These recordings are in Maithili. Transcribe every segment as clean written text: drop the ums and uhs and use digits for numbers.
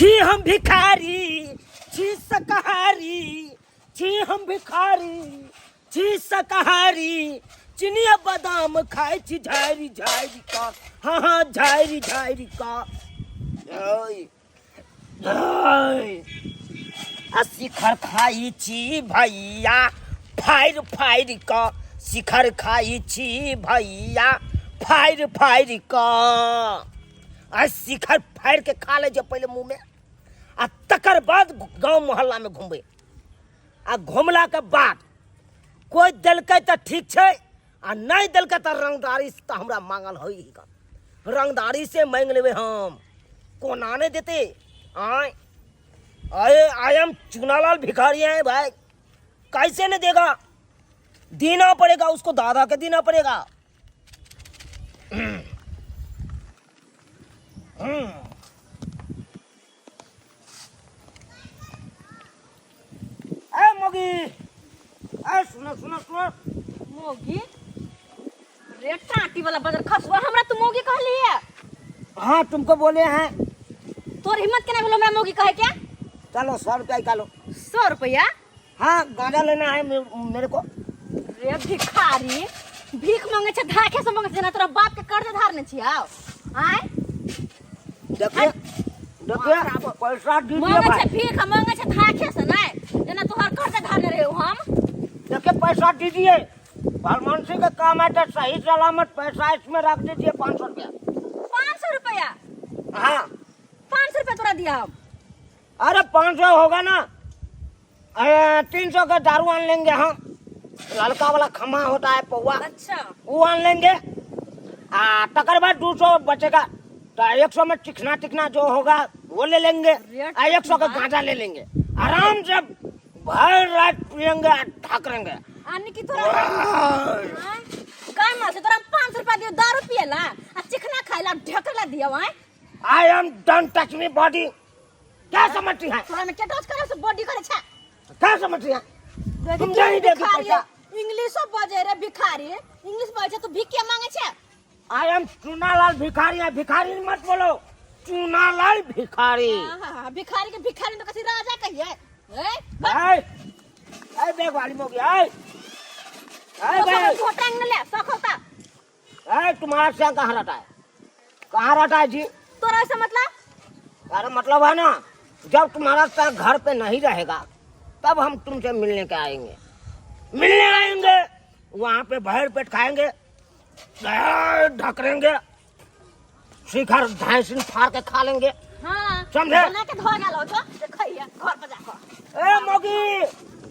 छी हम भिखारी छी शाकाहारी, छी हम भिखारी छी शाकाहारी, चिनिया बादाम खाइ छी झाड़ि झाड़ि का, हाँ हाँ झाड़ि झाड़ि का। ओय, ओय, आ शिखर खाइ छी भैया फाड़ि फाड़ि कऽ, शिखर खाइ छी भैया फाड़ि फाड़ि कऽ। आ शिखर फाड़ि के खा लै छै पहिले मुँहमे, आ तकर बाद गाँव मोहल्लामे घुमबै। आ घुमलाके बाद कोइ देलकै तऽ ठीक छै, आ नहि देलकै तऽ रंगदारी तऽ हमरा मांगल होइ ही का, रंगदारी से मांगि लेबै हम, कोना नहि देतै। आँय अरे I am Chunalal भिखारी है भाई, कैसे नहीं देगा, देना पड़ेगा उसको, दादा के देना पड़ेगा। ए मोगी, ए सुनो सुनो सुनो। मोगी रे टाटी वाला बदर खसुआ, हमरा तू मोगी कहली है? हाँ तुमको बोले हैं। तोर हिम्मत केना भेलो हमरा मोगी कहे के? चलो 100 रुपया निकालो। 100 रुपया? हाँ गांजा लेना है मेरे को। रे भिखारी, भीख मांगे छे धाखे से मांगे छे, जेना तोरा बाप के कर्ज धारने छियौ। आय देखिए देखिए पैसा दीजिए मांगे भाई। छे भीख, मांगे छे धाखे से नहीं, जेना तोहर कर्ज धारने रहे हम। देखिए पैसा दीजिए, भलमानसी का काम है तो सही सलामत पैसा इसमें रख दीजिए। 500 रुपया। 500 रुपया? हाँ। 500 रुपया तोरा दिया हम? अरे 500 होगा ना, अरे 300 का दारू आन लेंगे हम, ललका वाला खम्मा होता है पौवा। अच्छा। वो आन लेंगे, आ तकर बाद 200 बचेगा तो 100 में चिकना चिकना जो होगा वो ले लेंगे, रेट आ 100 का कितना? गांजा ले लेंगे, आराम से भर रात पियेंगे आ ढाकरेंगे। आने की तोरा काय माल से तोरा 500 रुपया दियो दारू पियला आ चिकना खाइला ढकला दियो? आय I am don't touch me body, क्या समझती है? तोरा में के टच करे से बॉडी करे छे? क्या समझती है? तुम नहीं देगी पैसा। इंग्लिशो बजे रे भिखारी, इंग्लिश बजे तू भीख के मांगे छे? I am Chunalal भिखारी है, भिखारी मत बोलो, चुनालाल भिखारी। हाँ, हाँ, हाँ, भिखारी के भिखारी तो किसी राजा कहिए। ए, ए, ए, बैग वाली मोगी, ए, ए, बैग। तो टांग ले, सखोता। ए, तुम्हारा सिया कहाँ रहता है? कहाँ रहता है जी? तोरा ऐसा मतलब? अरे मतलब है ना, जब तुम्हारा सर घर पे नहीं रहेगा तब हम तुमसे मिलने के आएंगे, मिलने आएंगे, वहाँ पे भर पेट खाएंगे, ढकरेंगे, शिखर ढाई फाड़ के खा लेंगे। हाँ, समझे? बना के धो गेलो तो खइया घर पर जाकर। ए मोगी,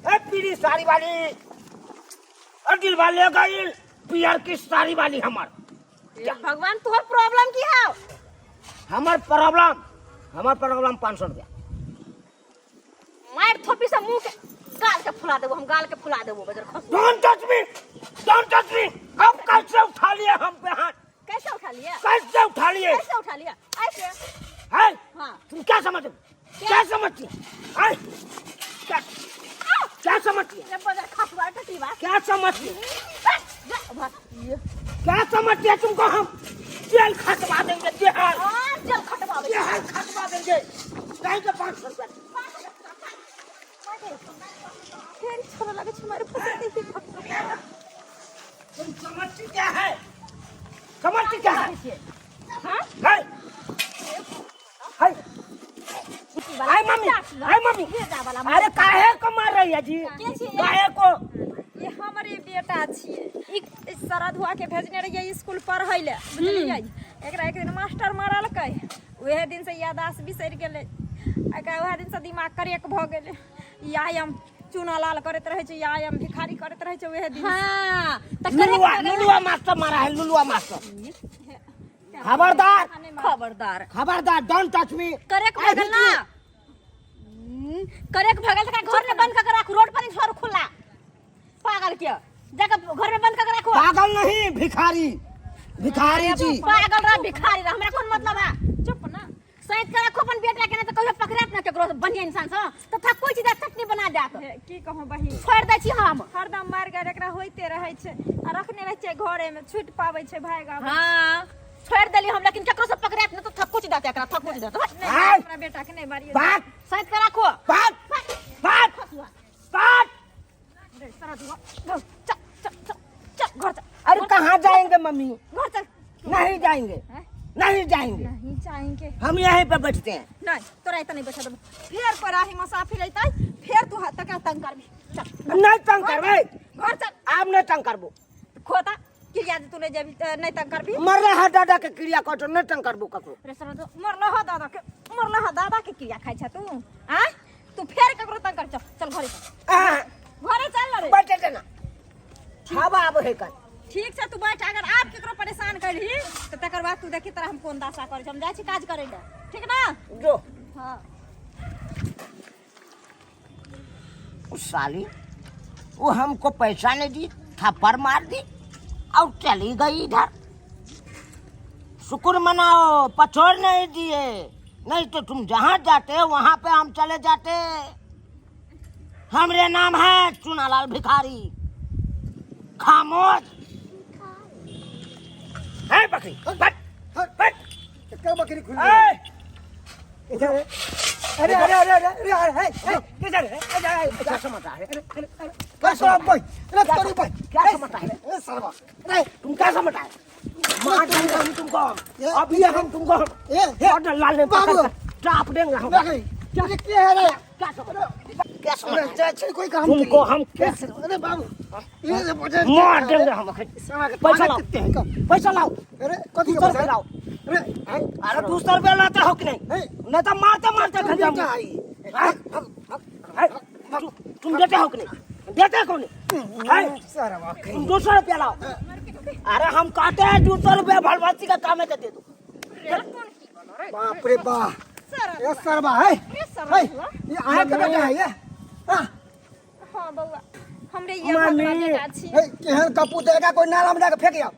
ए पीली साड़ी वाली, ए दिल वाले गई पियर की साड़ी वाली हमार। भगवान तोहर प्रॉब्लम की है? हमर प्रॉब्लम, हमर प्रॉब्लम 500 रुपया। मार थोपी से मुंह के गाल के फुला देबो हम, गाल के फुला देबो बजर खस। Don't touch me, don't touch me. अब कैसे उठा लिए हम पे हाथ? कैसे उठा लिया? कैसे उठा लिए? कैसे उठा लिया? ऐसे है? हाँ। तुम क्या समझते हो? क्या समझती हो? है? क्या क्या समझती हो? ये बजर खसवा टटीवा। क्या समझती हो? ये क्या समझती है तुमको? हम जेल खटवा देंगे, जेल। हाँ, जेल खटवा देंगे। जेल खटवा देंगे। कहीं के 500 रुपया। फिर छोरा लगे छे मारे फंसे थे। तुम समझती क्या है? समझती क्या है? हाँ? है? है? हाय मम्मी, हाय मम्मी। अरे काहे को मार रही है जी? के छी? काहे को? ये हमरे बेटा छियै। ई शरद हुआ के भेजने रहियै स्कूल पढ़ै लए, बुझलियै? एकरा एक दिन मास्टर मारलकै, उएह दिन से याददाश्त बिसरि गेलै। एकरा उएह दिन से दिमाग करेक भऽ गेलै। ई I am चूना लाल करैत रहै छै, I am भिखारी करैत रहै छै उएह दिन से। हाँ, त करे लुलुआ, लुलुआ मास्टर मारा है, लुलुआ मास्टर। खबरदार, खबरदार, खबरदार, don't touch me. करे के भगल ना, करे के भगल त घर में बंद कर राखू, रोड पर नहीं छोड़ू खुला। पागल के जाके घर में बंद कर राखू। पागल नहीं, भिखारी, भिखारी जी। पागल रह, भिखारी रह, हमरा कौन मतलब है? चुप ना। सैत के रखो अपन बेटा के, नहीं तो कहियो पकड़ात ना केकरो बढ़िया इंसान से तो था कोई चीज चटनी बना जात। हे, की कहूँ बहिन, छोड़ दै छी हम। हरदम मारि गारि एकरा होइते रहै छै, आ रखने रहै छै घरे में, छुटि पाबै छै, भागि आबै। हाँ, छोड़ देली हम, लेकिन केकरो से पकड़ात न तो थकुच देते एकरा, थकुच देते। नहीं, आय! हमरा बेटा के नहीं मारियो। बात साइड पे राखो। बात बात बात। रे सारा दुआ, चल चल चल चल घर चल। अरे कहाँ जाएंगे मम्मी? घर चल। नहीं जाएंगे। हैं? नहीं जाएंगे। नहीं जाएंगे। हम यहीं पे बैठते हैं। नहीं, तोरा एतऽ नहीं बैठा देबो। फेर पर आही मुसाफिर अइतै, फेर तू तकरा तंग करबी। चल। नहीं तंग करबै। घर चल। आब नहीं तंग करबो। खोता क्रिया जे तू नहीं जेबी त नहीं तंग करबी। मर रहा दादा के क्रिया कटो, नहीं तंग करबो ककरो। रे साला तो मरलो हो दादा के, मरलो हो दादा के क्रिया खाइ छ तू। आय तू फेर ककरो तंग कर, चल चल घरे चल। आह, घरे चल न रे। बैठे देना, हवा आबे है कन। ठीक छै, तू बैठ। अगर आब केकरो परेशान करही तऽ तकर बाद तू देखी तोरा हम कोन दशा करै छी। हम जाइ छी काज करै लए, ठीक ना? जो। हाँ। उस साली वो हमको पैसा नहीं दी, थप्पड़ मार दी और चली गई इधर। शुक्र मनाओ पछोड़ नहीं दिए, नहीं तो तुम जहाँ जाते वहाँ पे हम चले जाते। हमरे नाम है चुनालाल भिखारी। खामोश है बकरी, बट बट क्या बकरी खुल ए, इधर है। अरे अरे अरे अरे अरे अरे हे, हे, किधर है? इधर है। क्या समझता है? अरे अरे अरे क्या समझ भाई? अरे क्या तोरी भाई, क्या ए, समझता है? ए सरवा, अरे तुम क्या समझता है? मार देंगे हम तुमको। ये- अब ये हम तुमको ए, ए, और लाल ने बाबू। पकड़ कर चाप देंगे हम। बकरी ये क्या है रे? क्या समझता है? क्या समझता अरे है? चाची कोई काम तुमको हम क्या अरे बाबू ये जे बजे मार देंगे हम। पैसा लाओ। कितने हैं कब? पैसा लाओ। अरे कथी दो के सौ पैसा रुपया लाओ। अरे हैं? अरे 200 रुपया लाते हो कि नहीं? नहीं। नहीं तो मारते मारते तुम खत्म। बेटा आई। हाँ? हाँ? तुम देते हो कि नहीं? देते को नहीं? हैं? सरवा तुम 200 रुपया लाओ। अरे हम कहते हैं 200 रुपया भलवासी का काम है तो दे दो। बाप रे बाप, ये सरवा है सरवा है, ये आया के बेटा है ये। हाँ। हाँ बउआ, हमरे ये मम्मी। भगवा बेटा छी। हे, केहन कपूत देगा कोई नाला में जाके फेंक आओ।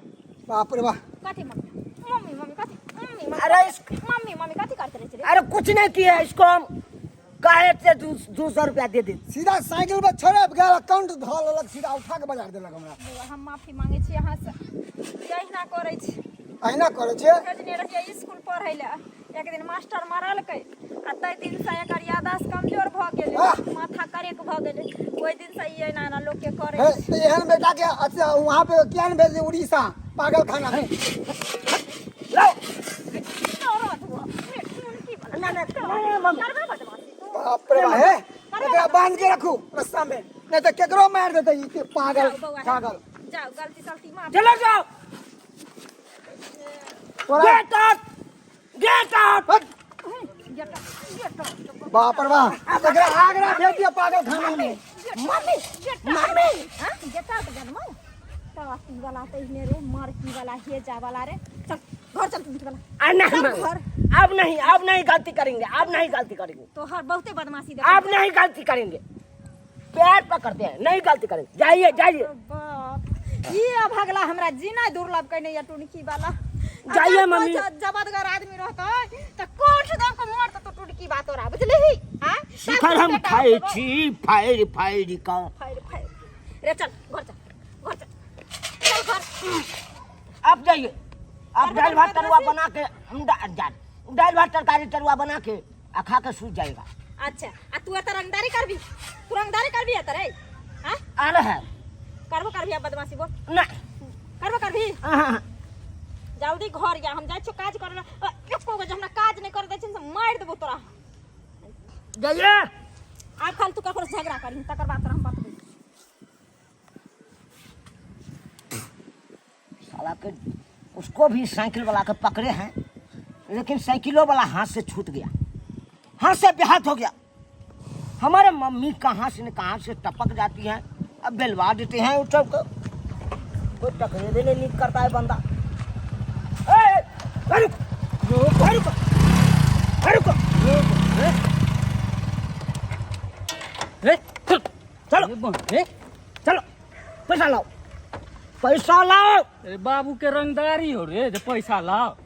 बाप रे बाप। कथी मम्मी मम्मी मम्मी कथी मम्मी मम्मी अरे इस मम्मी मम्मी कथी करते रहे रे? अरे कुछ नहीं किया, इसको हम काहे से 200 रुपया दे दे। सीधा साइकिल पर छोड़े गेल, अकाउंट धऽ लेलक, सीधा उठा के बाजार देलक हमरा। बउआ, हम माफी मांगे छी अहाँ से, अहिना करै छी। अहिना करै छियै? भेजने रहियै स्कूल पढ़ै लए, एक दिन मास्टर मारलकै आ ताहि दिन से एकर याददाश्त कमजोर भऽ गेलै, आह! माथा करेक भऽ गेलै। ओहि दिन से ई एना एना लोकके करै हे, छै। तऽ एहन बेटा के अच्छा वहाँ पे किया नहीं भेज उड़ीसा पागल खाना है। लाओ। तोरा धुआ, रे, टुनकी वाला। ना, ना, ना, मम्मी। करबे बदमाशी तू। बाप रे बाप, हे, एकरा बांध के रखू रस्ता में, नहीं तो केकरो मार देते ई के पागल जाओ बउआ, पागल। जाओ, गलती सलती माफ। चले जाओ। तोरा गेट आउट, गेट आउट। हट। Get get. बाप रे बाप, एकरा आगरा भेज दिया पागल खाना में। मम्मी मम्मी हाँ, गेट आउट जन्म तवासी वाला तो इने रे मारकी वाला हेजा वाला रे। चल घर चल तू वाला। आ, नहीं, चल नहीं। घर। अब नहीं, अब नहीं गलती करेंगे, अब नहीं गलती करेंगे। तोहर बहुते बदमाशी देख। अब नहीं गलती करेंगे, पैर पकड़ते हैं, नहीं गलती करेंगे। जाइए जाइए। बाप, ये अभगला हमरा जीना दुर्लभ कने या टुनकी वाला। जाइए अगर कोई मम्मी। जबरदस्त आदमी रहता त कोठ दम को मारता तो टुनकी बात तोरा, बुझलिही? हां, शिखर हम खाए छी फायर फायर का फायर फायर रे। चल घर चल, घर चल, चल घर। आप जाइए, आप दाल भात तरुआ बना के हम दाल भात तरकारी तरुआ बना के आ खा के सूझ जाएगा। अच्छा, आ तू एत रंगदारी करबी? तू रंगदारी करबी एत रे? हां, आ रहा है। करबो करबी अब बदमाशी बोल? ना। करबो करबी? हाँ। जल्दी घर जा, हम जाइ छियो काज करे ला। एको गो जे हमरा काज नहि करे दै छिन से मारि देबो तोरा। जाइए। आब खाली तू ककरो से झगड़ा करही, तकर बाद तोरा हम बतबै। साला के उसको भी साइकिल वाला के पकड़े हैं, लेकिन साइकिलों वाला हाथ से छूट गया, हाथ से बेहाथ हो गया। हमारे मम्मी कहाँ से न कहाँ से टपक जाती है, अब बेलवा देते हैं उस सबको, कोई टकरे भी नहीं करता है बंदा। ए, ए, रुको, रुको, रुको, रे चलो रे, चलो, पैसा लाओ, पैसा लाओ। अरे बाबू के रंगदारी हो रे, जे पैसा लाओ।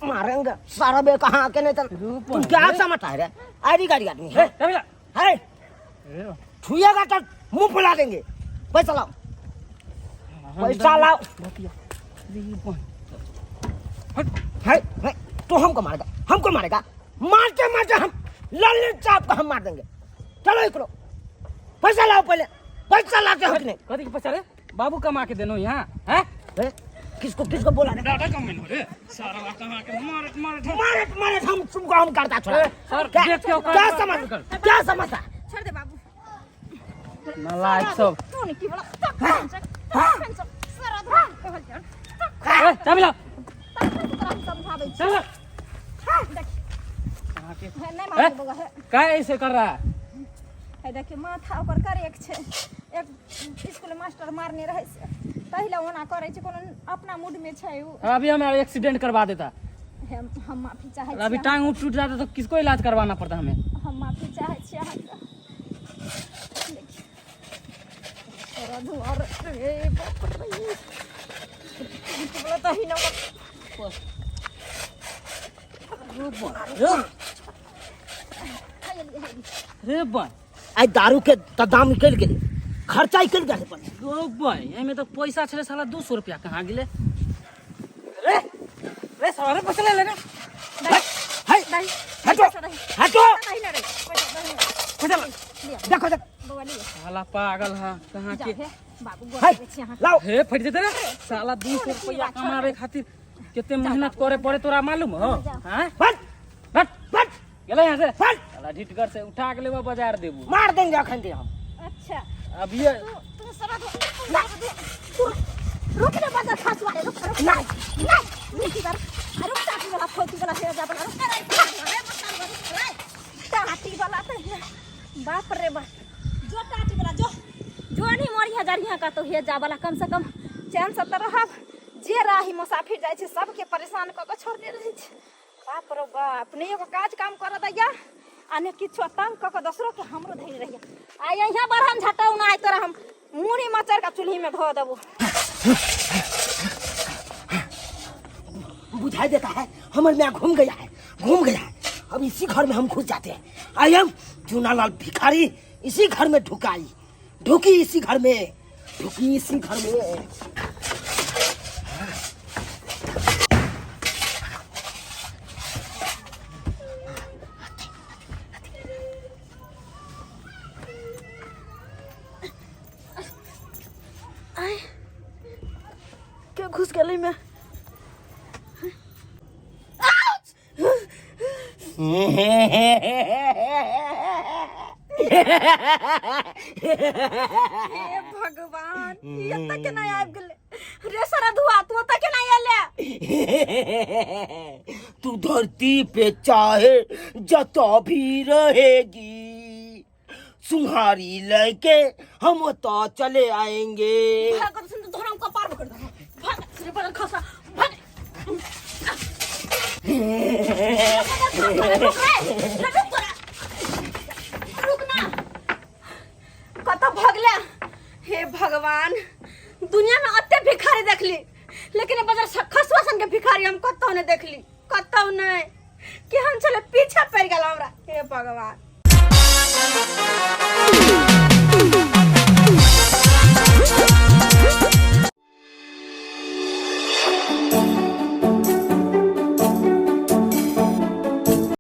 मारेंगे सारा बे कहाँ के नहीं तो रूप तुम है। क्या समझता है रे? आईडी गाड़ी आदमी है। रे चल। है रे छुएगा तो मुंह फुला देंगे। पैसा लाओ, पैसा लाओ। है है तो हमको मारेगा, हमको मारेगा। मारते मारते हम लल्ले चाप को हम मार देंगे। चलो इकरो, पैसा लाओ पहले, पैसा ला के हक नहीं। कथी के पैसा रे? बाबू कमा के देनो यहाँ हैं? हैं? किसको किसको बोला रे? डाटा कम रे सारा कमा के मारत मारत मारे मारे हम तुमको हम करता छोड़ा। ए, सर, क्या देख के औकात क्या बात समझ कर। क्या समझता? छोड़ दे बाबू। नालायक सब। तू नहीं की बोला तखन से, तखन से सारा धुआ कहल जा। ए, चाबी लाओ। तखन से तोरा हम समझाबै छी। चल। देख। अहाँके हे, नहि मारबै बौआ, हे। का ऐसे कर रहा है? हे देखियौ माथा ओकर करेक छै। एक स्कूल मास्टर मारने रहै से तहि लए ओना करै छै, कोनो अपना मूड में छै उ। अभी हमारा एक्सीडेंट करवा देता। हे, हम माफी चाहै अभी छी। टांग ऊँट टूट जाता तो किसको इलाज करवाना पड़ता हमें? हम माफी चाहै छी अहाँके। देखियौ धुआं रे बाप रे, बोला तही ना। रे बा, आई दारू के त दाम निकलि गेलै, खर्चा निकलि गेलै पर। गो बा, एहिमे तऽ पैसा छलै साला 200 रुपया कहाँ गेलै रे? रे साला रे, पैसा ले ले रे। है हटो हटो। दही ना रे, पैसा दही ना। पैसा ले। देखो देख। बौआ लिअ। साला पागल है कहाँ जाओ के। हे बाबू, है गोर लगै छी अहाँके। लाओ। हे, फटि जेतै रे साला। 200 रुपया कमाबे खातिर कते मेहनत करे पड़े तोरा मालूम हो? हाँ, बस हट बस गेलै यहाँ से। बस। साला ढिटगर से उठा के लेबो बाजार देबो। मार देंगे अखन दे हम। अच्छा। अब ये तू तू सारा धुआं, तू सारा धुआं, तू रुक रे बजर खसवा रे, रुक रुक। नहीं नहीं नहीं, कर रुक। टाटी वाला खोती वाला से जा बना, रुक रे रे रे टाटी वाला त बाप रे बाप। जो टाटी वाला जो जो नहीं मरी हजार यहाँ का तो हे जा वाला, कम से कम चैन से त रहब। जे राही मुसाफिर जाइ छै सबके परेशान कऽ के छोड़ने रहै छै। बाप रे बाप, नहि एगो काज काम करऽ दैया आ ने किछो, तंग कऽ के दोसरो के हमरो धैने रहैया। आ यहाँ बढ़न झटाउ ना, आइ तोरा हम मूड़ी मचर के चूल्ही में धो देबो। बुझाई देता है हमर मियाँ घूम गया है, घूम गया है। अब इसी घर में हम घुस जाते हैं। I am Chunalal भिखारी, इसी घर में ढुकाई ढुकी, इसी घर में ढुकी, इसी घर में। के घुस गेलै में? हे भगवान, ई एतऽ केना आबि गेलै रे? सारा धुआ, तू ओतऽ केना एले? तू धरती पे चाहे जतो भी रहेगी, सुहारी लेके हम तो चले आएंगे। भाग सुन तो धरम कपार पकड़ दे, भाग सिर पर खसा भाग। रुक रे, रुक तोरा, रुक ना, कतऽ भगले? हे भगवान, दुनिया में अते भिखारी देखली, लेकिन बजर खसुआ सन के भिखारी हम कतौ नहीं देखली, कतौ नहीं। केहन छलै, पीछा पड़ि गेल हमरा। हे भगवान।